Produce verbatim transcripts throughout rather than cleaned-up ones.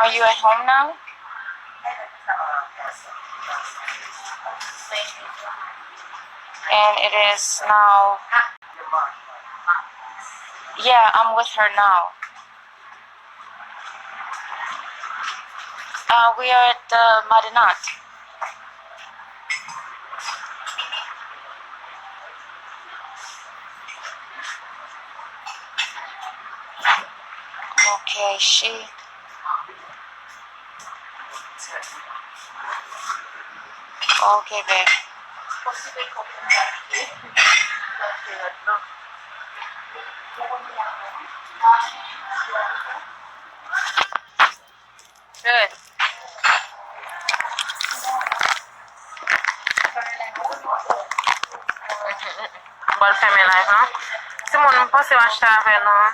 Are you at home now? And it is now. Yeah, I'm with her now. Uh, we are at the Madenat. Okay, she. Okay, babe. Good. M pral fèmen live lan. Timoun, m panse m achte avè nou.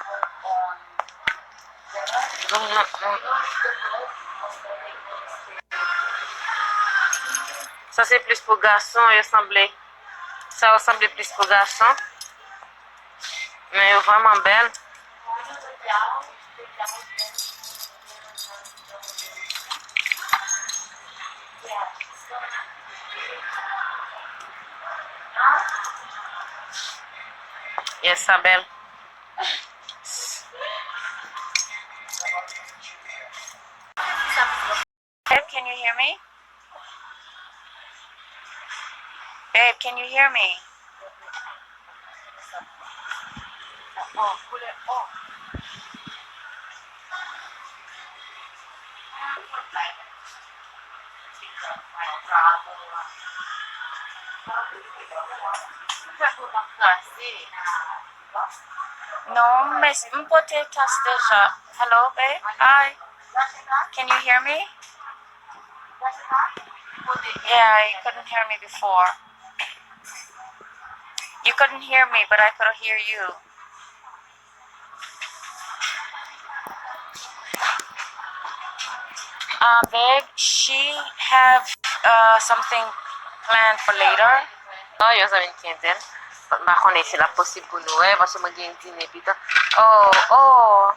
Sa se plis pou gason, yo sanble. Sa yo sanble plis pou gason. Men yo vrèman bèl. Yes, sa bèl. Babe, can you hear me? Babe, can you hear me? Non, men m pote tas deja. Hello, babe. Hi. Can you hear me? Yeah, you couldn't hear me before. You couldn't hear me, but I could hear you. Uh, babe, she have uh, something planned for later. Oh, yo zanmi m ki enten. M pa konnen si l ap posib pou nou wè, paske mwen gen dine pita. Oh, oh.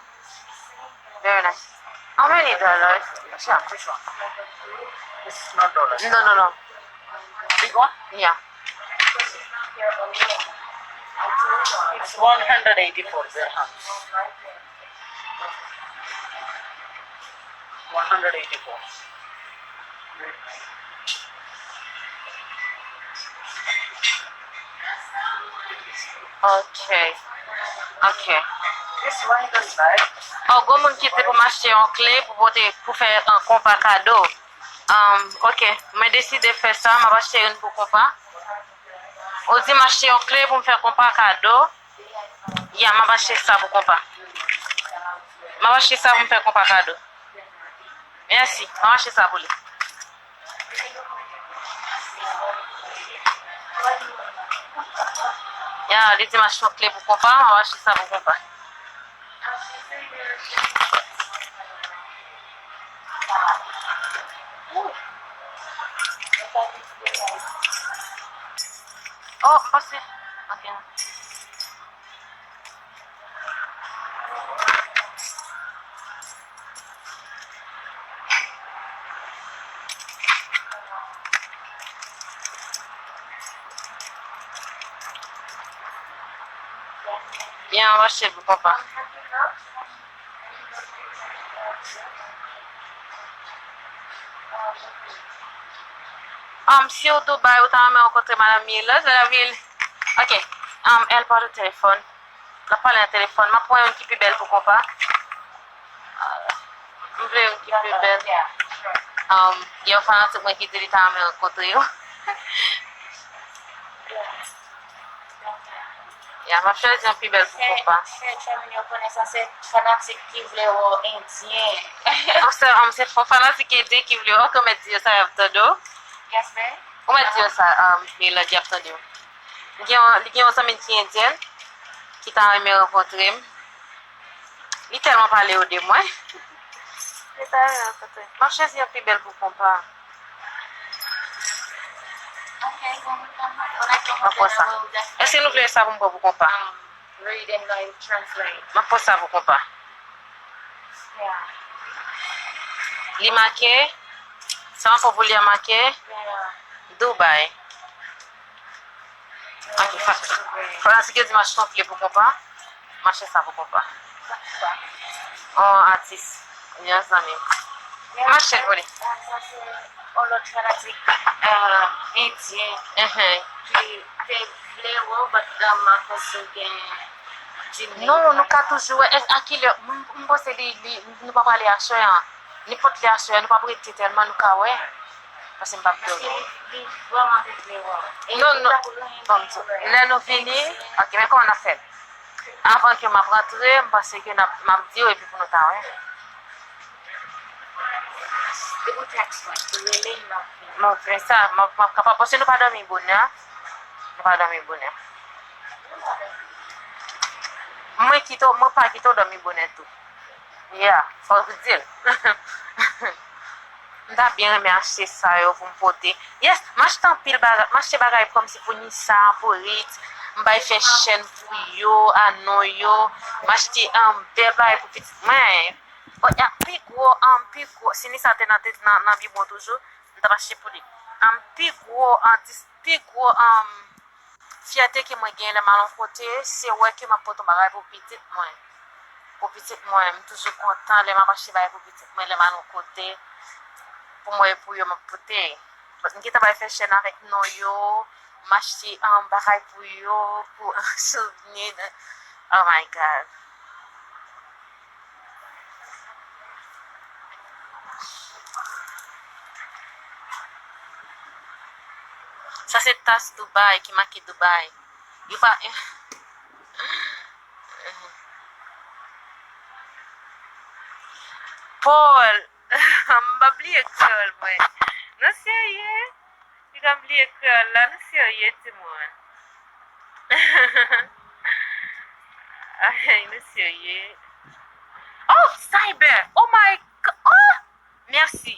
Very nice. How many dollars? Yeah. This is not dollars. No, no, no. Big one? Yeah. It's one hundred eighty-four dirhams. One hundred eighty-four. Ok. Ok. Oh, gon moun ki di pou m achte yon kle pou pote, pou fè, uh, konpa kado. Um, ok, mwen deside fè sa, m ap achte youn pou konpa. Ou di m achte yon kle pou m fè konpa kado. Ya, m ap achte sa pou konpa. M ap achte sa pou m fè konpa kado. Mèsi, m ap achte sa pou li. Ya, li di m achte yon kle pou konpa, m ap achte sa pou konpa. Oh, m pase. Ok. Byen, m ap achte l pou konpa. Um, si w Dubai, ou ta renmen rankontre Madanm Milad, Madanm Mil-, ok. Um, elle parle au téléphone. L ap pale nan telefòn. M ap pran youn ki pi bèl pou konpa. Ah, m vle youn ki pi bèl. Um, gen yon fanatik mwen ki di li ta renmen rankontre w. Ya, m ap chwazi yon pi bèl pou konpa. Chè, chè, chè, moun yo konnen sa se fanatik ki vle wè w endyen. An se, an se fò fanatik endyen ki vle wè w, ou mèt di yo sa y ap tande w. Yes, ma'am. Ou mèt di yo sa, um, Milad y ap tande w. Li gen yon, li gen yon zanmi l ki endyèn, ki ta renmen rankontre m. Li tèlman pale yo de mwen. Li ta renmen rankontre m. M ap chwazi yon pi bèl pou konpa. M ap pran sa. Èske nou vle sa pou m pran pou konpa? M ap pran sa pou konpa. Li make, sa m ap fè pou li a make Dubai. Ok, fa-, fanatik yo di m achte yon pye pou konpa. M achte sa pou konpa. On atis, yon zanmi m. M achte l pou li. Sa se yon lòt fanatik, euh, endyen ki te vle wè w, but, um, akoz ou gen Jimmy. Non, nou ka toujou wè. A kilè? M, m panse li, li, nou pa prale aswè an. Nenpòt lè aswè an, nou p ap rete tèlman nou ka wè. Paske m p ap dòmi. Paske li, li vrèman te vle wè w. E non, li non. Pa pou anyen. Ban m di w. Lè nou vini, ok, men kòman n ap fè l? Avan ke m ap rantre, m panse ke n ap, m ap di w epi pou nou ta wè. Depi w tèks mwen, ou rele m, m ap vini. M ap fè sa, m ap, m ap kapab. Paske nou pa dòmi bonè. Nou pa dòmi bonè. Mwen kite w, mwen pa kite w dòmi bonè tou. Yeah, fò w di l. M ta byen renmen achte sa yo pou m pote. Yes, m achte anpil bagay. M achte bagay kòmsi pou Nisa, pou Ritz. M bay fè chèn pou yo, anon yo. M achte, um, bèl bagay pou pitit mwen. Bon, a, pi gwo, um, pi gwo, si Nisa te nan, te nan, nan bibwon toujou, m t ap achte pou li. Um, pi gwo, um, dis, pi gwo, um, fyète ke mwen genyen lè m al yon kote, se wè ke m ap pote yon bagay pou pitit mwen. Pou pitit mwen, m toujou kontan lè m ap achte bagay pou pitit mwen, lè m al yon kote, pou mwen e pou yo m ap pote. M gentan bay fè chèn avèk non yo, m achte, um, bagay pou yo, pou souvni de, oh my God. Sa se tas Dubai ki make Dubai. Yo pa. Paul, m pa bliye kreyòl mwen. Nou serye? Piga m bliye kreyòl la, nou serye, timoun? Ay, nou serye? Oh, Cyber! Oh my God! Oh! Mèsi.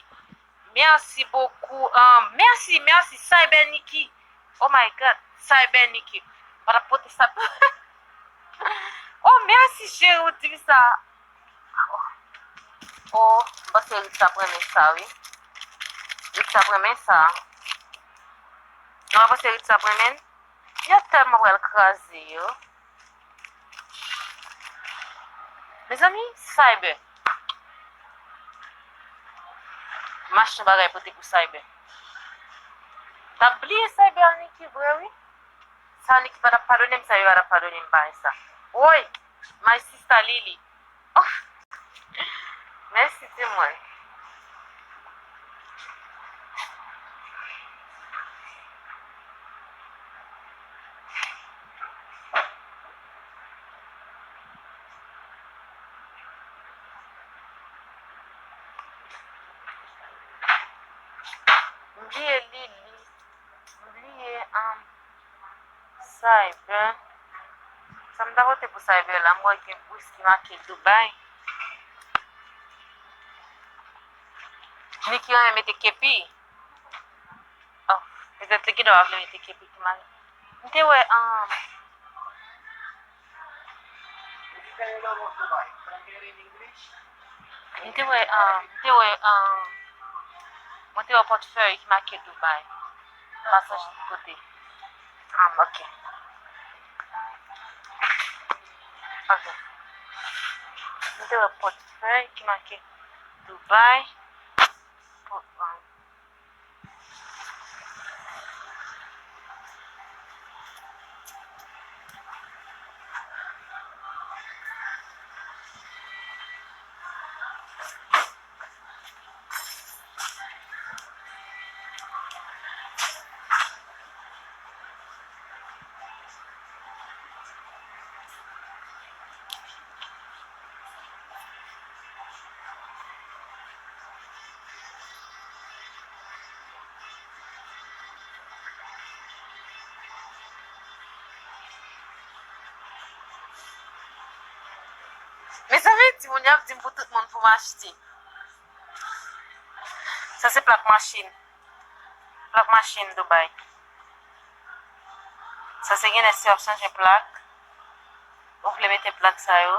Mèsi bokou. Um, mèsi, mèsi, Cyber Niki. Oh my God, Cyber Niki. Pa t ap pote sa. Oh, mèsi, cheri, ou di m sa. Oh, m panse Ritz ap renmen sa, wi. Ritz ap renmen sa. Nou pa panse Ritz ap renmen l? Yo tèlman pral kraze yo. Mezanmi, Cyber. M achte yon bagay pote pou Cyber. M t ap bliye Cyber Niki vre, wi. Sa Niki pa t ap padone m, sa yo pa t ap padone m bagay sa. Woy, my sister Lily. Oh! Mèsi, timoun. M bliye Lili. M bliye, um, Cyber. Sa m ta pote pou Cyber la, m wè gen bous ki make Dubai. Niki renmen mete kepi. Oh, petèt li gendwa pa vle mete kepi ki make. M te wè, um, M te wè, ah, m te wè, ah, mwen te wè pòtfèy ki make Dubai. M pa sonje ki kote. Ah, ok. Ok. M te wè pòtfèy ki make Dubai. Pou, ah, Mezanmi, timoun yo ap di m pou tout moun pou m achte. Sa se plak machin. Plak machin Dubai. Sa se genlè si w ap chanje plak. Ou vle mete plak sa yo.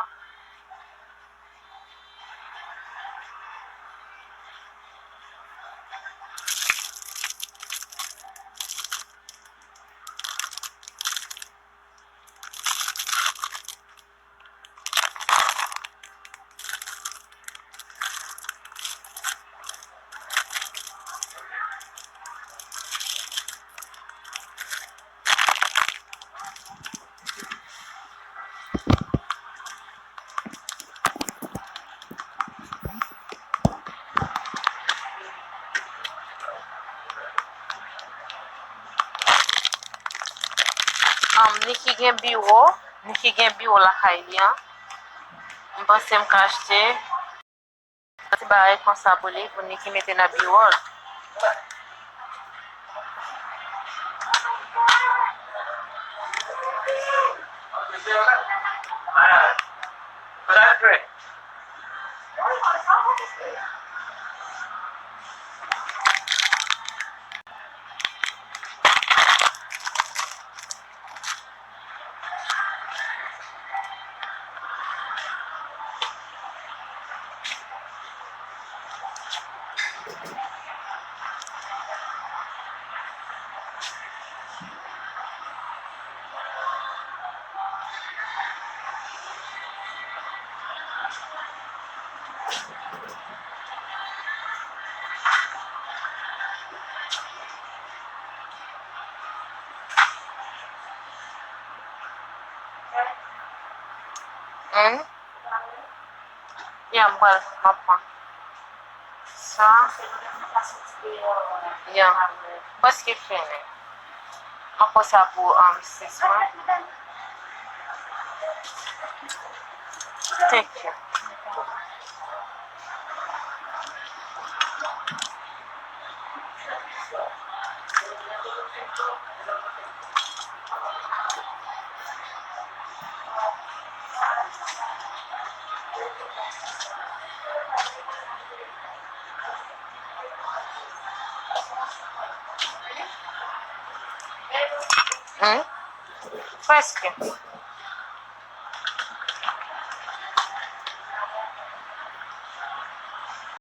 Niki gen biwo, Niki gen biwo lakay li an. M panse m ka achte ti bagay konsa pou li, pou Niki mete nan biwo l. Hmm? Ya, m pral, m ap pran. Sa. Ya. Prèske fini. M ap pran sa pou, um, sis mwa. Thank you. Hmm? Prèske.